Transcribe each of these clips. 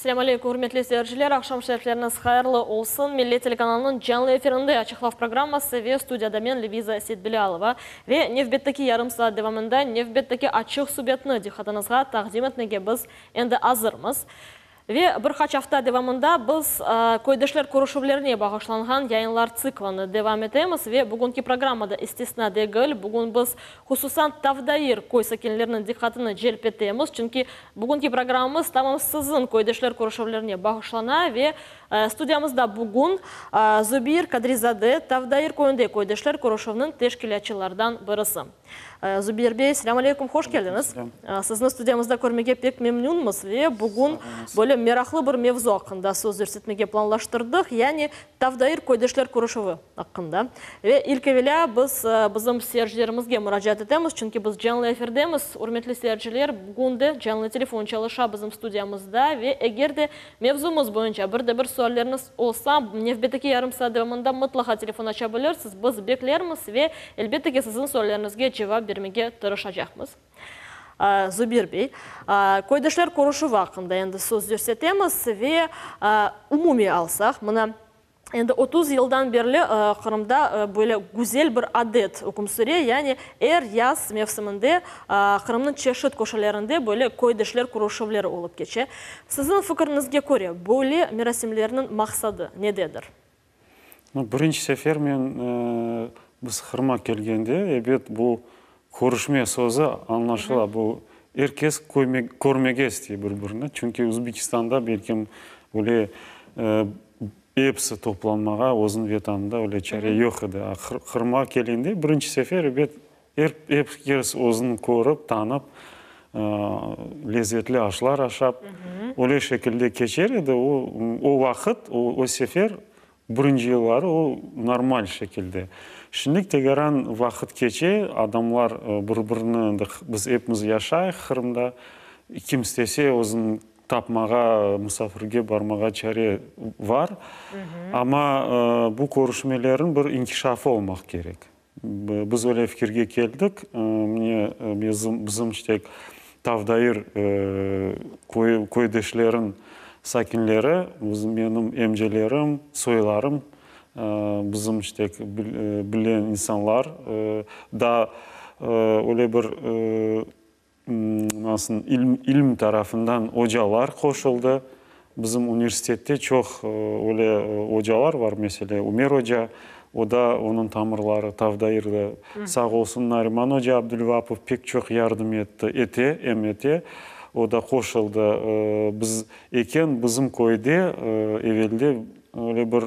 Selâm aleyküm, ürmetli seyirciler, aqşam şerifleriñiz hayırlı olsun. Millet telekanalınıñ canlı efirinde Açıq laf programması ve studiyada men, Leviza Seytbilâlova. Ve nevbetteki yarım saat devamında nevbetteki açıq subetni diqqatıñızğa taqdim etmege biz endi azırmız. Ve bir qaç afta devamında biz köydeşler körüşüvlerine bağışlanğan yayınlar tsiklini devam etemiz ve bugünki programma da istisna degil. Bugün biz hususan Tavdair köy sakinleriniñ diqqatını celp etemiz, çünki bugünki programmamız tamam siziñ köydeşler körüşüvlerine bağışlana ve studiyamızda bugün Zubir Kadrizade, Tavdair köyünde köydeşler körüşüvniñ teşkilâtçılardan birisi. Zubir bey, selâm aleyküm, hoş keldiñiz. Sizni studiyamızda körmege pek memnünmiz ve bugün böyle meraqlı bir mevzu aqqında söz yürsetmege planlaştırdıq, yani Tavdair köydeşler körüşüvi aqqında. Ve ilk evelâ biz bizim seyircilerimizge muracaat etemiz, çünki biz canlı efirdemiz. Ürmetli seyirciler, bugün de canlı telefon çalışa bizim studiyamızda ve eger de Mevzumız boyunca bir de bir sualleriñiz olsa, nevbetteki yarım saat devamında mıtlaqa telefon aça bilirsiz, biz beklermiz ve, elbette ki, siziñ sualleriñizge cevap bermege tırışacaqmız. Zubir bey, köydeşler körüşüvi aqqında endi söz yürsetemiz ve umumiy alsaq, mına, Endi 30 yıldan berli Qırımda böyle güzel bir adet üküm süre, yani er yaz mevsiminde Qırımnıñ çeşit köşelerinde böyle köydeşler körüşüvleri olıp keçe. Siziñ fikiriñizge köre, böyle merasimlerniñ maqsadı nededir? Birinci sefer men biz Qırımğa kelgende, ebet, bu körüşme sözü añlaşıla, bu er kes körmege istey bir-birini, çünki Özbekistanda belkim öyle Episi toplanmağa özüniñ Vetanında öyle çare yoq edi. A Qırımğa kelgende birinci sefer, ebet, er ep kes özüni körip, tanıp, lezetli aşlar aşap, öyle şekilde keçer edi. O, o vaqıt, o, o sefer, birinci yılları o normal şekilde. Şimdilik tegeran vaqıt keçe, adamlar bir-birini endi biz epimiz yaşayıq Qırımda, kim istese özüniñ Tapmağa, musafirge barmağa çare var, amma bu körüşmelerin bir inkişafı olmaq kerek. Biz öyle fikirge keldik, mine, bizim işte Tavdair köyü, köydeşlerin sakinleri, bizim, menim emcelerim, soylarım, bizim işte bilen insanlar da öyle bir Nasıl, ilm, ilm tarafından ocalar qoşuldı. Bizim universitette çoq öyle ocalar var, meselâ, Ümer oca, o da, onıñ tamırları Tavdairde. Sağ olsun, Nariman oca Abdülvapov pek çoq yardım etti, ete, em ete, o da qoşuldı. Biz eken, bizim köyde evelde öyle bir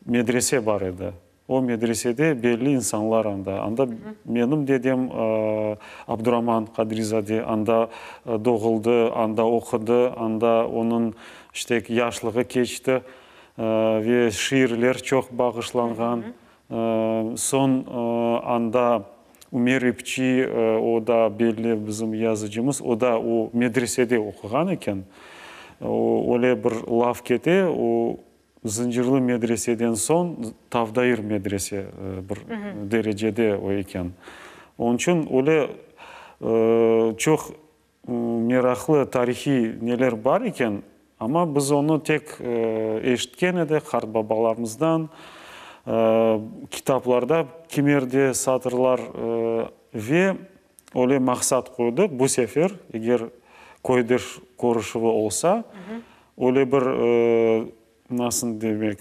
medrese bar edi. O medresede belli insanlar anda. Anda menim dedem Abduraman Qadrizade anda doğuldı, anda oqudı, anda onıñ işte yaşlığı keçti ve şiirler çoq bağışlanğan. Soñ anda Ümer İpçi, o da belli bizim yazıcımız, o da o medresede oquğan eken. O, öyle bir laf kete, o Zıncırlı medreseden soñ Tavdair medrese bir derecede o eken. Onıñ içün öyle çoq meraqlı tarihiy neler bar eken, amma biz onı tek eşitken edik qartbabalarımızdan, kitaplarda kimerde satırlar ve öyle maqsat qoydıq, bu sefer eger köydeş körüşüvi olsa, Öyle bir, nasıl demek,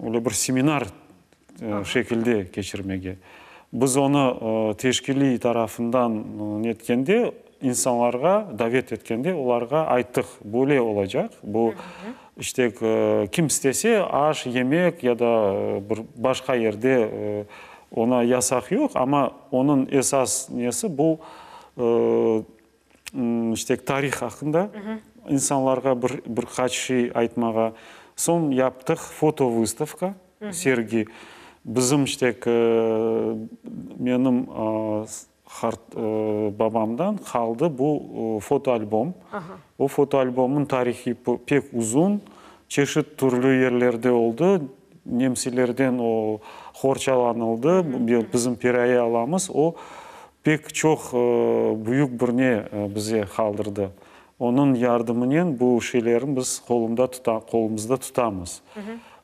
öyle bir seminar şekilde keçirmege. Biz onı teşkiliy tarafından netkende, insanlarğa davet etkende, olarğa ayttıq, böyle olacaq, bu, işte, kim istese, aş, yemek ya da bir başqa yerde oña yasaq yoq, amma onıñ esas nesi bu, işte tarih aqqında insanlarğa bir bir qaç şey aytmağa. Soñ yaptıq fotovıstavka, sergi. Bizim işte menim qart babamdan qaldı bu fotoalbom. O fotoalbomnıñ tarihi pek uzun, çeşit türlü yerlerde oldı. Nemselerden o qorçalanıldı, bizim pirayı alamız, o pek çoq büyük bir ne bize qaldırdı. Onıñ yardımınen bu şeylerni biz qolumda tuta, qolumızda tutamız.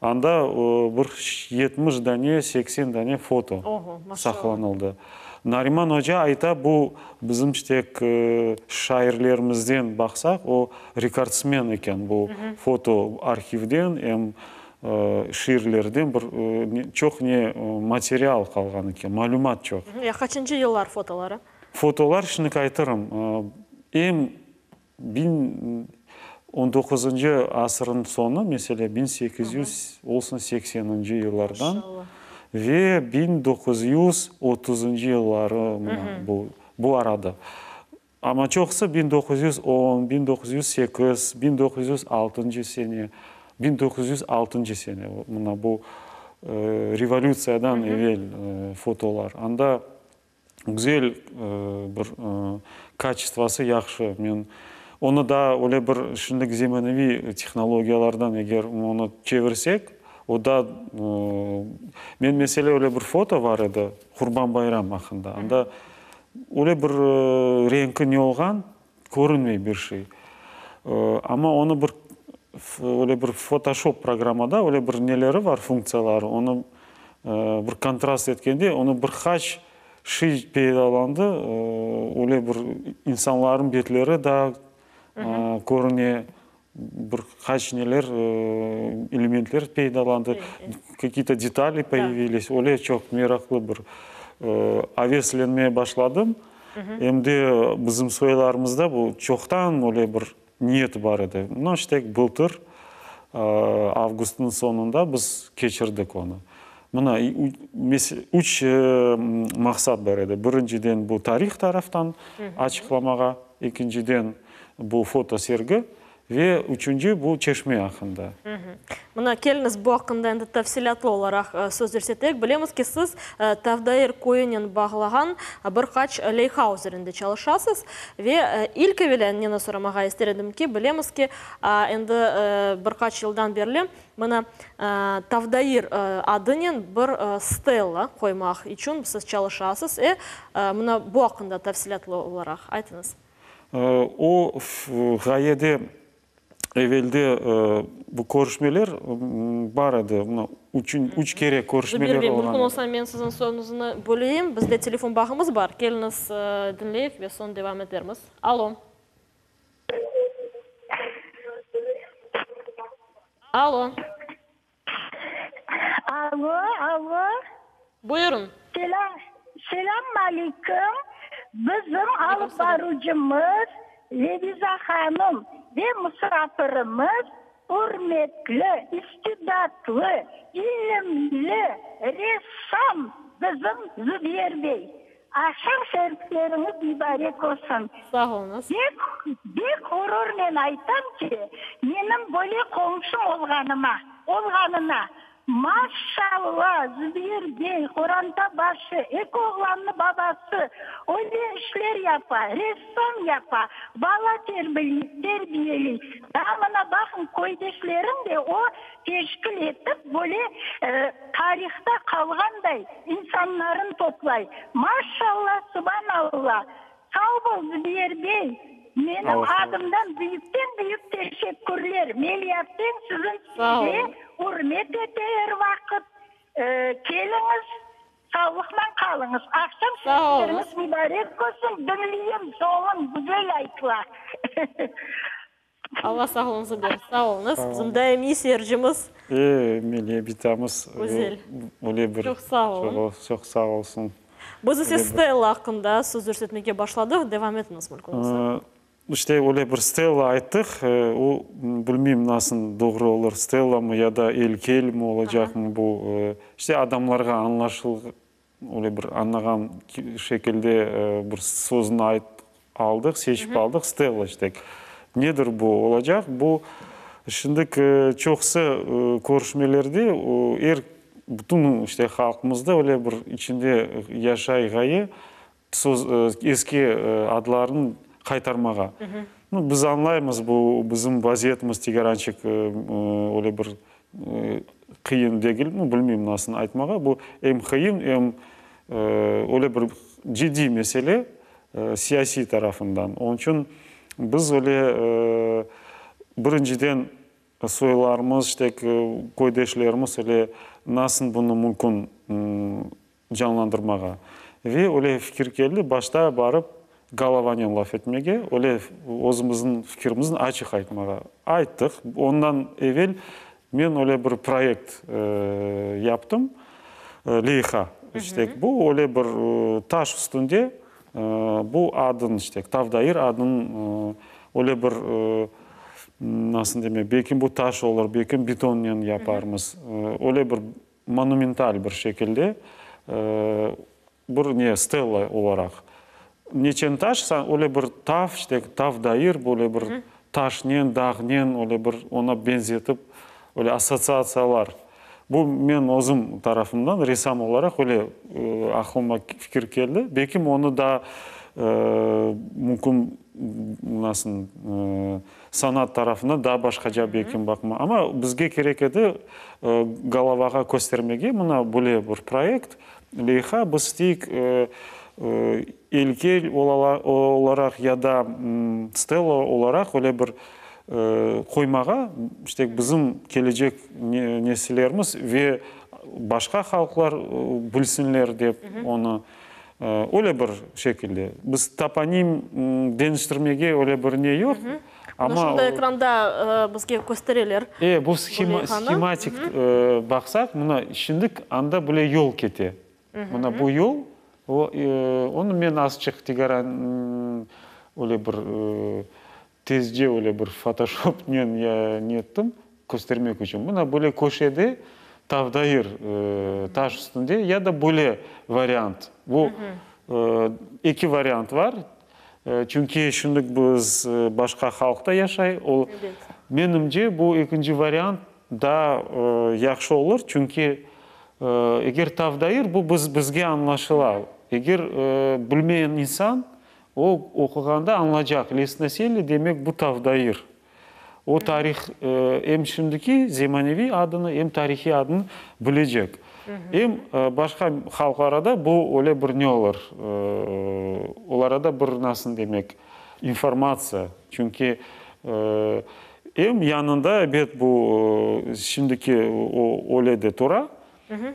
Anda bir 70 dane, 80 dane foto saqlanıldı. Nariman oca ayta, bu bizim tek şairlerimizden baqsaq, o rekordsmen eken bu foto arhivden em şiirlerden bir çoq ne material qalğan eken, malümat çoq. Ya qaçıncı yıllar fotoları? Fotolar, şimdiki aytırım, em biñ on doquzıncı asırnıñ soñu, meselâ, 1800 olsun sekseninci yıllardan ve 1930-ncı yılları mına bu, bu arada. Amma çoqusı 1910, 1908, 1906-ncı sene, 1906-ncı sene, mına bu revolütsiyadan evel fotolar. Anda Güzel bir kaçestvası yahşı. Men onı daa öyle bir şimdiki zemaneviy tehnologiyalardan eger onı çevirsek, o daa men mesele öyle bir foto bar edi Qurban bayram aqqında. Anda öyle bir renki ne olğan, körünmey bir şey. Amma onı bir öyle bir fotoşop programmada öyle bir neleri bar, funktsiyaları, onı bir kontrast etkende, onı bir qaç şey peydalandı, öyle bir insanların betleri da körüne, bir qaç neler, elementler peydalandı, kakiy-to detali poyavilis, öyle çoq meraqlı bir aveslenmeye başladım. Em de bizim soylarımızda bu çoqtan öyle bir niyet bar edi. Mına işte bıltır avgustnıñ soñunda biz keçirdik onı. Mına üç maqsat bar edi. Birinciden bu tarih taraftan açıqlamağa, ekinciden bu fotosergi ve üçünci bu çeşme aqqında. Mına, keliñiz, bu aqqında endi tafsilâtlı olaraq söz yürseteyik. Bilemiz ki, siz Tavdair köyünen bağlağan bir qaç leyha üzerinde çalışasız. Ve ilk evelâ neni soramağa ister edim ki, bilemiz ki, endi bir qaç yıldan berli mına Tavdair adınen bir stella qoymaq içün siz çalışasız. E, mına bu aqqında tafsilâtlı olaraq aytıñız. O ğayede evelde bu körüşmeler bar edi, mına üç kere körüşmeler olğan edi. Zubir bey, mümkün olsa men siziñ sözüñizni böleyim, bizde telefon bağımız bar, keliñiz diñleyik ve soñ devam etermiz. Alo. Alo. Alo, alo. Buyurın. Selâm, selâm aleyküm. Bizim alıp barıcımız Leviza hanım ve musafirimiz ürmetli, istidatlı, ilimli ressam bizim Zübeyir bey. Aqşam şerifleriñiz mübarek olsun. Sağ oluñız. Bek, bek ğururnen aytam ki, menim böyle qoñşum olğanıma, olğanına. Maşşalla, Zübeyir bey, qoranta başı, eki oğlannı babası, öyle işler yapa, ressam yapa, bala terbiyeley. Daa mına baqıñ, köydeşlerin de o teşkil etip, böyle tarihta qalğanday insanların toplay. Maşşalla, subanalla! Sağ bol, Zübeyir bey! Menim adımdan büyükten-büyük teşekkürler. Meliatten siziñ size ürmet ete er vaqıt. Keliñiz, sağlıqman qalıñız. Aqşam şerifleriñiz mübarek olsun. Diñleyim, soñun güzel aytıla. Alla sağlığıñızı bersin. Sağ oluñız. Bizim daimiy seyircimiz. E, Meliye bitamız. Güzel. Öyle bir. Çoq sağ olun. Çoq sağ olsun. Biz ise Stella aqqında söz yürsetmege başladıq. Devam etiñiz, mümkün olsa. İşte, öyle bir Stella ayttıq. O, bilmeyim, nasıl doğru olur, Stellamı ya da elkelmi olacaqmı bu. İşte, adamlarğa añlaşıl, öyle bir añlağan şekilde bir sözni ayt, aldıq, seçip aldıq, Stella işte. Nedir bu olacaq? Bu, şimdik çoqusı körüşmelerde er, bütün işte halqımızda öyle bir içinde yaşay ğaye, söz, eski adlarnı qaytarmağa. Nu, biz añlaymız, bu bizim vaziyetimiz tegerançik öyle bir qıyın degil, nu, bilmeyim nasıl aytmağa, bu em qıyın, em öyle bir ciddiy mesele siyasiy tarafından. Onıñ içün. Biz öyle birinciden soylarımız, işte, köydeşlerimiz öyle nasıl bunı mümkün canlandırmağa. Ve öyle fikir keldi, başta barıp golovanen laf etmege, öyle özümizniñ fikirimizni açıq aytmağa. Ayttıq. Ondan evel men öyle bir proyekt yaptım, leyha, işte, bu öyle bir taş üstünde bu adın, işte, Tavdair adınıñ öyle bir, nasıl demek, belki bu taş olur, belki betonnen yaparmız, öyle bir monumental bir şekilde bir ne, stella olaraq. Neçen taş, öyle bir tav, işte, Tavdair, böyle bir taşnen, dağnen öyle bir ona benzetip, öyle assotsiatsiyalar. Bu men özüm tarafımdan, ressam olaraq öyle aqlıma fikir keldi. Belkim onı daa mümkün, nasıl, sanat tarafından daa başqaca belkim baqma. Amma bizge kerek edi golovağa köstermege, mına böyle bir proyekt, leyha, biz isteyik elkel olaraq ya da stela olaraq öyle bir qoymağa, işte, bizim kelecek nesillerimiz ve başqa halqlar bilsinler dep onı öyle bir şekilde. Biz toponim deñiştirmege öyle bir ne yoq, amma. Şimdi ekranda bizge köstereler. E, bu shematik baqsaq, mına şimdi anda bile yol kete. Mına bu yol, onı men azçıq Tegeran öyle bir tezce öyle bir fotoşopnen nettim, köstermek içün. Mına böyle köşede Tavdair taş üstünde ya da böyle variant. Bu eki variant var. Çünki şimdik biz başqa halqta yaşay. O, menimce, bu ekinci variant daa yahşı olur, çünki eger Tavdair, bu biz bizge añlaşıla. Eger bilmeyen insan, o oquğanda añlacaq, Lesnoselye, demek bu Tavdair. O tarih em şimdiki zemaneviy adını, em tarihiy adını bilecek. Em başqa halqlara da bu öyle bir ne olur, olara da bir nasıl demek, informatsiya. Çünki em yanında, ebet, bu şimdiki o öyle de tura,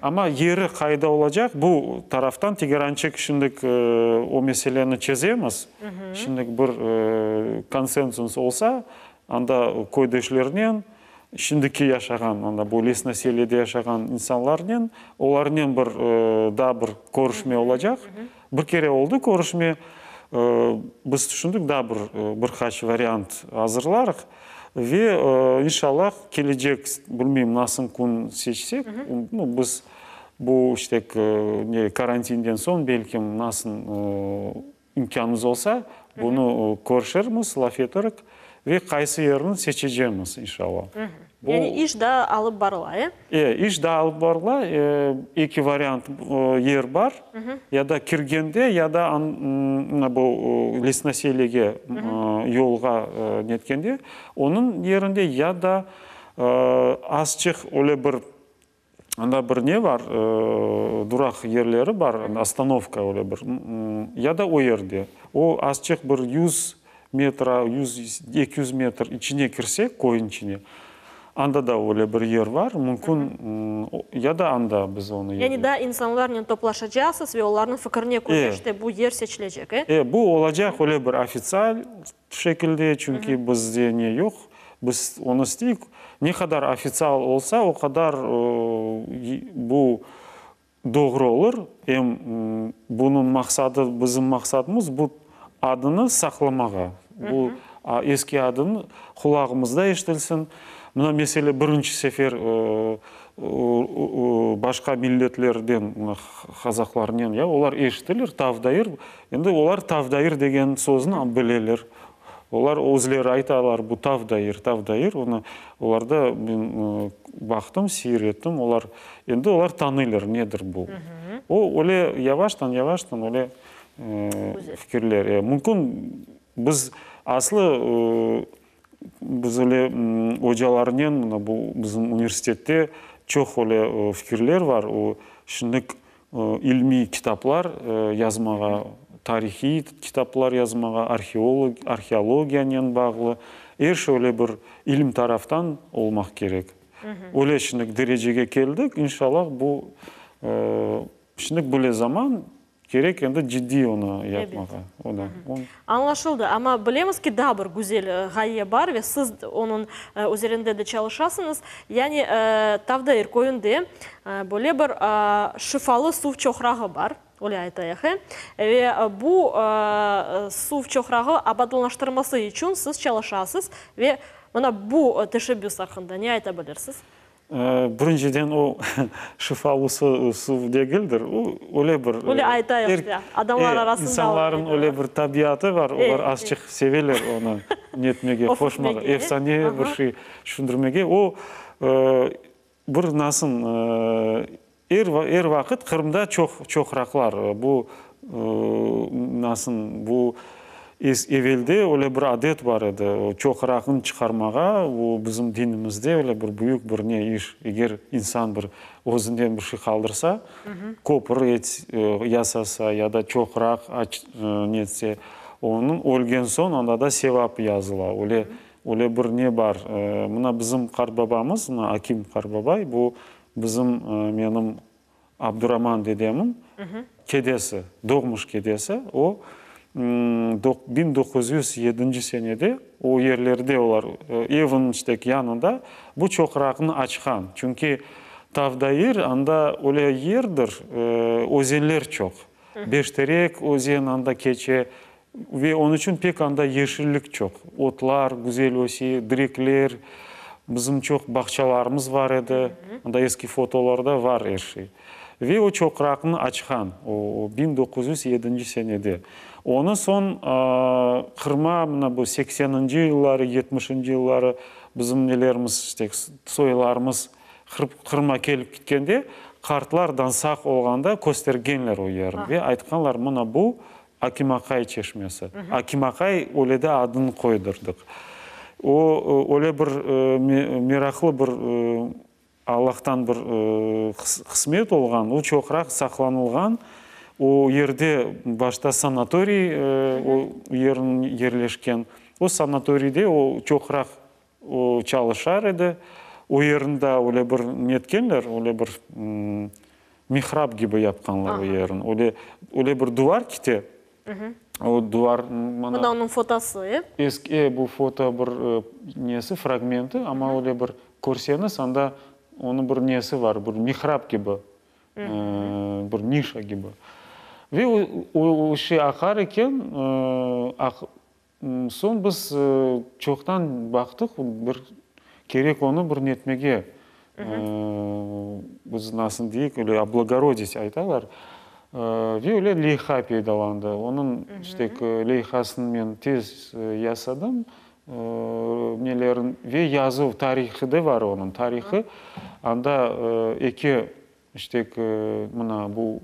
amma yeri qayda olacaq, bu taraftan Tegerançik şimdik o meseleni çezemiz. Şimdik bir konsensus olsa, anda köydeşlernen, şimdiki yaşağan, anda bu Lesnoselyede yaşağan insanlarnen, olarnen bir daa bir körüşme olacaq. Bir kere oldı körüşme, biz tüşündik, daa bir bir qaç variant azırlarıq ve, inşallah, kelecek, bilmeyim, nasıl kün seçsek, nu, biz bu, işte, ne, karantinden soñ, belkim, nasıl imkânımız olsa, bunı körüşirmiz, laf eterik ve qaysı yerini seçecemiz, inşallah. Yani iş daa alıp barıla, e? E, iş daa alıp barıla. Eki variant yer bar. Ya da kirgende, ya da mına bu Lesnoselyege yolğa netkende, onıñ yerinde, ya da azçıq öyle bir anda bir ne bar, duraq yerleri bar, ostanovka öyle bir, ya da o yerde. O azçıq bir yüz metra, yüz, 200 metr içine kirsek, köyniñ içine, anda da öyle bir yer bar, mümkün, ya da anda biz onı. Yani daa insanlarnen toplaşacaqsız ve olarnıñ fikirine köre, işte, bu yer seçilecek, e? E, bu olacaq öyle bir ofitsial şekilde, çünki bizde ne yoq, biz onı isteyik. Ne qadar ofitsial olsa, o qadar bu doğru olur. Em bunıñ maqsadı, bizim maqsadımız bu adını saqlamağa, bu eski adını qulağımızda eşitilsin. Mına, mesele, birinci sefer başqa milletlerden, mına, qazaqlarnen, ya, olar eşitilir, Tavdair, endi olar Tavdair degen sözni bileler. Olar özleri aytalar, bu Tavdair, Tavdair, onı olarda men baqtım, seyir ettim, olar, endi olar tanıylar, nedir bu. O, öyle yavaştan, yavaştan öyle fikirler. Mümkün, biz aslı, biz öyle ocalarnen, mına bu bizim universitette çoq öyle fikirler var, o, şimdilik ilmiy kitaplar yazmağa. tarihiy kitaplar yazmağa, arheolog, arheologiyanen bağlı, er şey öyle bir ilim taraftan olmaq kerek. Öyle şimdilik derecege keldik, inşallah bu şimdilik böyle zaman Kerek endi ciddiy onı yapmağa. O da. Añlaşıldı. Amma bilemiz ki, daa bir güzel ğaye bar ve siz onıñ üzerinde de çalışasıñız. Yani Tavdair köyünde böyle bir şifalı suv çoqrağı bar, öyle aytayıq, e? Ve bu suv çoqrağı abadanlaştırması içün siz çalışasız ve mına bu teşebbüs aqqında ne ayta bilirsiz? Birinciden, o, şifalı suv degildir. O, öyle bir. Öyle aytayıq işte, adamlar arasında. İnsanların öyle bir tabiatı bar, olar azçıq seveler onı netmege, qoşmağa, efsane bir şey düşündirmege. O, bir nasıl, er vaqıt Qırımda çoq çoqraqlar, bu nasıl, bu Evelde öyle bir adet bar edi, çoqraqnı çıqarmağa, bu bizim dinimizde öyle bir büyük bir ne iş, eger insan bir özünden bir şey qaldırsa, köpür yasasa ya da çoqraq netse, onıñ ölgen soñ onda da sevap yazıla, öyle öyle bir ne bar. Mına bizim qartbabamız, mına Akim qartbabay, bu bizim menim Abduraman dedemniñ kedesi, doğmuş kedesi, o, 1907 senede o yerlerde olar, eviniñ işte yanında bu çoqraqnı açqan. Çünki Tavdair anda öyle yerdir, özenler çoq. Beşterek özen anda keçe ve onıñ içün pek anda yeşillik çoq. Otlar güzel öse, direkler, bizim çoq bağçalarımız bar edi, anda eski fotolarda var er şey. Ve o çoqraqnı açqan, o 1907 senede. Onı soñ Qırıma mına bu sekseninci yılları, yetmişinci yılları bizim nelerimiz, işte, soylarımız Qırıma kelip kitkende, qartlardan sağ olğanda köstergenler o yerini ve aytqanlar, mına bu Akim aqay çeşmesi. Akim aqay öyle de adını qoydırdıq. O, öyle bir meraqlı bir Allahtan bir qısmet olğan, o çoqraq saqlanılğan, o yerde başta sanatoriy o yerleşken, o sanatoriyde o çoqraq O çalışar edi. O yerini daa öyle bir netkenler, öyle bir mihrab kibi yapqanlar o yerini. Öyle, öyle bir duvar kite. O duvar mana. Mına onıñ fotosı, e? Eski, e, bu foto bir nesi, fragmenti, amma öyle bir körseñiz, anda onıñ bir nesi var, bir mihrab kibi, bir nişa kibi. Ve o şey aqar eken, Soñ biz çoqtan baqtıq, bir kerek onı bir netmege, biz nasıl deyik, öyle oblagorodit aytalar, ve öyle leyha peydalandı. Onıñ işte leyhasını men tez yasadım, nelerin, ve yazuv tarihi de var onıñ, tarihı. Anda eki işte mına bu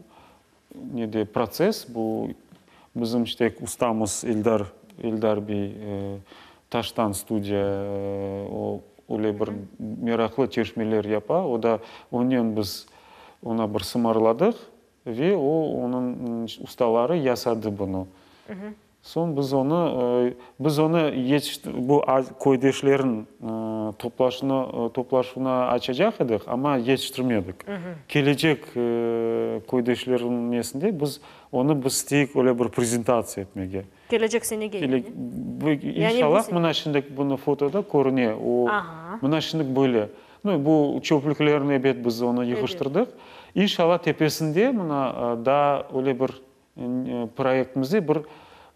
Ne de protsess, bu bizim işte ustamız Eldar, Eldar bey taştan studiya, o öyle bir meraqlı çeşmeler yapa, o da onen biz oña bir sımarladıq ve o onıñ ustaları yasadı bunı. Soñ biz onı, biz onı yetişti, bu köydeşlerniñ toplaşına, toplaşuvına açacaq edik, amma yetiştirmedik. Kelecek köydeşlerniñ nesinde biz onı biz isteyik öyle bir prezentatsiya etmege. Kelecek senege yani? İnşallah, mına şimdi bunı fotoda körüne, o, mına şimdi böyle. Nu, bu çöplüklerni ebet biz onı yığıştırdıq. İnşallah tepesinde mına daa öyle bir Proyektimizde bir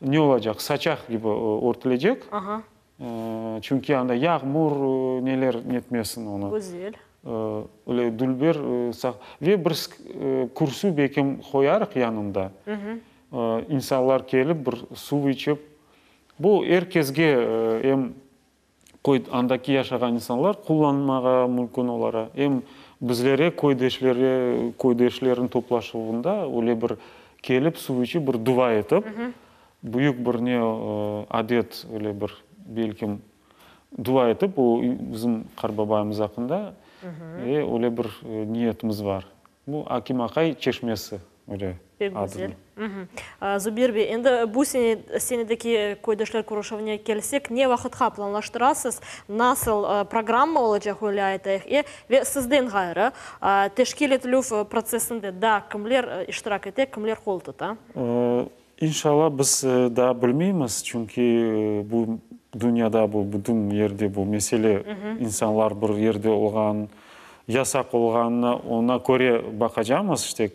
ne olacaq, saçaq kibi örtülecek, çünki anda yağmur neler netmesin onı. Güzel. Öyle dülber ve bir kürsü belkim qoyarıq yanında, insanlar kelip bir suv içip, bu er kesge em Köy, andaki yaşağan insanlar qullanmağa mümkün olara, em bizlere, köydeşlere, köydeşlerniñ toplaşuvında öyle bir kelip suv içip, bir dua etip, büyük bir ne adet, öyle bir, belkim, dua etip, o bizim qartbabayımız aqqında, ve öyle bir niyetimiz bar. Bu Akim aqay çeşmesi. Öyle Pek adını. güzel. Zubir bey, endi bu sene, senedeki köydeşler körüşüvine kelsek, ne vaqıtqa planlaştırasız, nasıl programma olacaq, öyle aytayıq, e, ve sizden ğayrı, teşkil etilüv protsessinde daa kimler iştirak ete, kimler qol tuta? İnşallah, biz daa bilmeymiz, çünki bu dünyada, bu bütün yerde bu mesele, insanlar bir yerde olğan, yasaq olğanına, oña köre baqacamız, işte,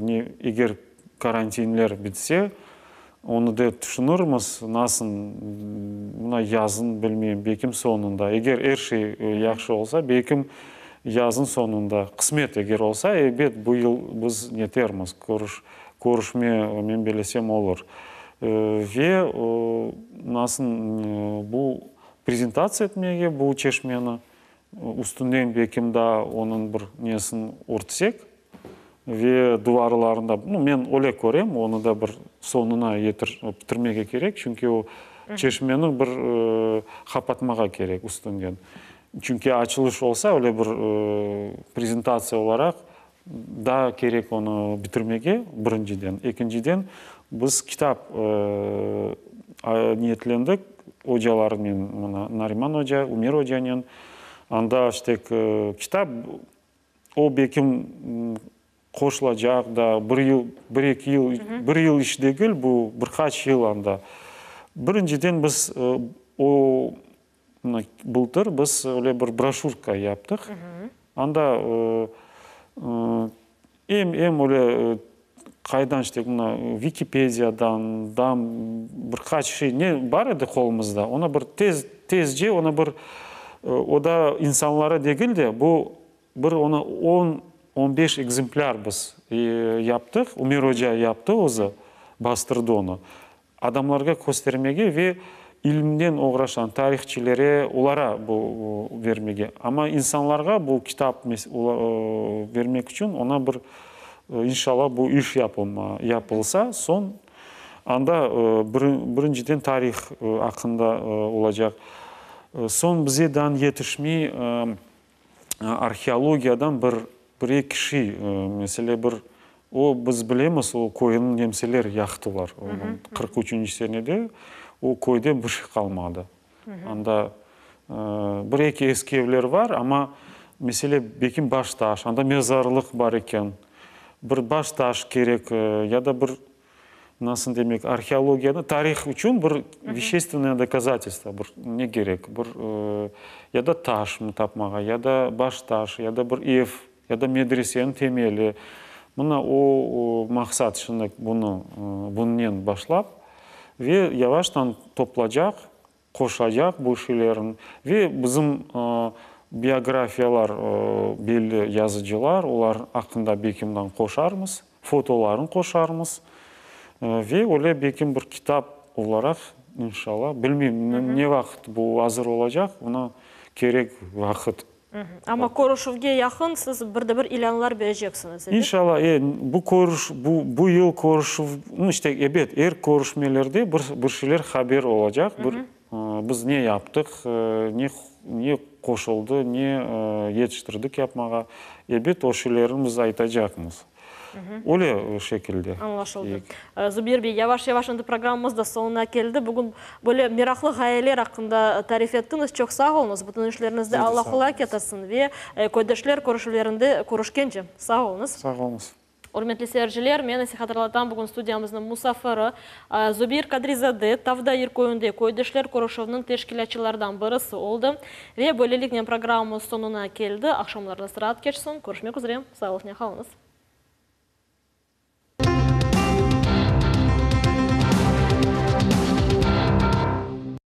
ne, eger karantinler bitse, onı da tüşünirmiz, nasıl, mına yazın, bilmeyim, belkim soñunda, eger er şey yahşı olsa, belkim yazın soñunda, qısmet eger olsa, elbet, bu yıl biz netermiz, körüş, Körüşme, men belesem, olur. Ve nasıl bu prezentatsiya etmege bu çeşmeni, üstünden belkim daa onıñ bir nesini örtsek ve duvarlarında, nu, men öyle körem, onı da bir soñuna yetir, bitirmege kerek, çünki o çeşmeni bir qapatmağa kerek üstünden. Çünki açılış olsa, öyle bir prezentatsiya olaraq, Daa kerek onı bitirmege, birinciden. Ekinciden, biz kitap niyetlendik ocalarnen, mına Nariman oca, Ümer ocanen. Anda işte kitap, o belkim qoşulacaq da, bir yıl, bir eki yıl, bir yıl iş degil, bu bir qaç yıl anda. Birinciden biz o Mına bıltır biz öyle bir broşürka yaptıq. Anda em, em öyle qaydan işte mına Vikipediyadan da bir qaç şey ne bar edi qolumızda, onı bir tez, tezce onı bir o da insanlara degil de, bu bir onı on, 15 ekzemplâr biz yaptıq, Ümer oca yaptı özü, bastırdı onı. Adamlarğa köstermege ve ilimnen oğraşan tarihçilere, olara bu vermege. Amma insanlarğa bu kitap vermek içün oña bir, inşallah, bu iş yapılma, yapılsa, soñ anda birinciden tarih aqqında olacaq. Soñ bize dan yetişmey arheologiyadan bir, bir-eki şey, mesele bir, o, biz bilemiz, o köyni nemseler yaqtılar, 43-nci senede o köyde bir şey qalmadı. Anda bir-eki eski evler bar, amma mesele belki baş taş, anda mezarlıq bar eken, bir baş taş kerek ya da bir Nasıl demek, arheologiyada tarih içün bir vещественное dokazatelstvo, bir ne kerek, bir ya da taşmı tapmağa, ya da baş taş, ya da bir ev, ya da medreseniñ temeli. Mına o maqsat şimdi bunı, bunınen başlap ve yavaştan toplacaq, qoşacaq bu şeylerni ve bizim biografiyalar, belli yazıcılar, olar aqqında belki qoşarmız, fotolarını qoşarmız ve öyle belki bir kitap olaraq, inşallah, bilmeyim, ne vaqıt bu azır olacaq, buna kerek vaqıt. Amma körüşüvge yaqın siz bir de bir ilânlar bereceksiñiz, ebet? İnşallah, e, bu körüş, bu, bu yıl körüşüv, nu, işte, ebet, er körüşmelerde bir, bir şeyler haber olacaq, bir, biz ne yaptıq, ne, ne qoşuldı, ne yetiştirdik yapmağa, ebet, o şeylerni biz aytacaqmız. Öyle şekilde. Añlaşıldı. Zubir bey, yavaş-yavaş endi programmamız da soñuna keldi. Bugün böyle meraqlı ğayeler aqqında tarif ettiñiz. Çoq sağ oluñız. Bütün işleriñizde Alla qolay ketirsin ve köydeşler körüşüvlerinde körüşkence. Sağ oluñız. Sağ oluñız. Ürmetli seyirciler, men ise hatırlatam, bugün studiyamıznıñ musafiri Zubir Kadrizade, Tavdair köyünde köydeşler körüşüviniñ teşkilâtçılardan birisi oldı. Ve böyleliknen programmamız soñuna keldi. Aqşamlarıñız raat keçsin. Körüşmek üzre. Sağlıqnen qalıñız.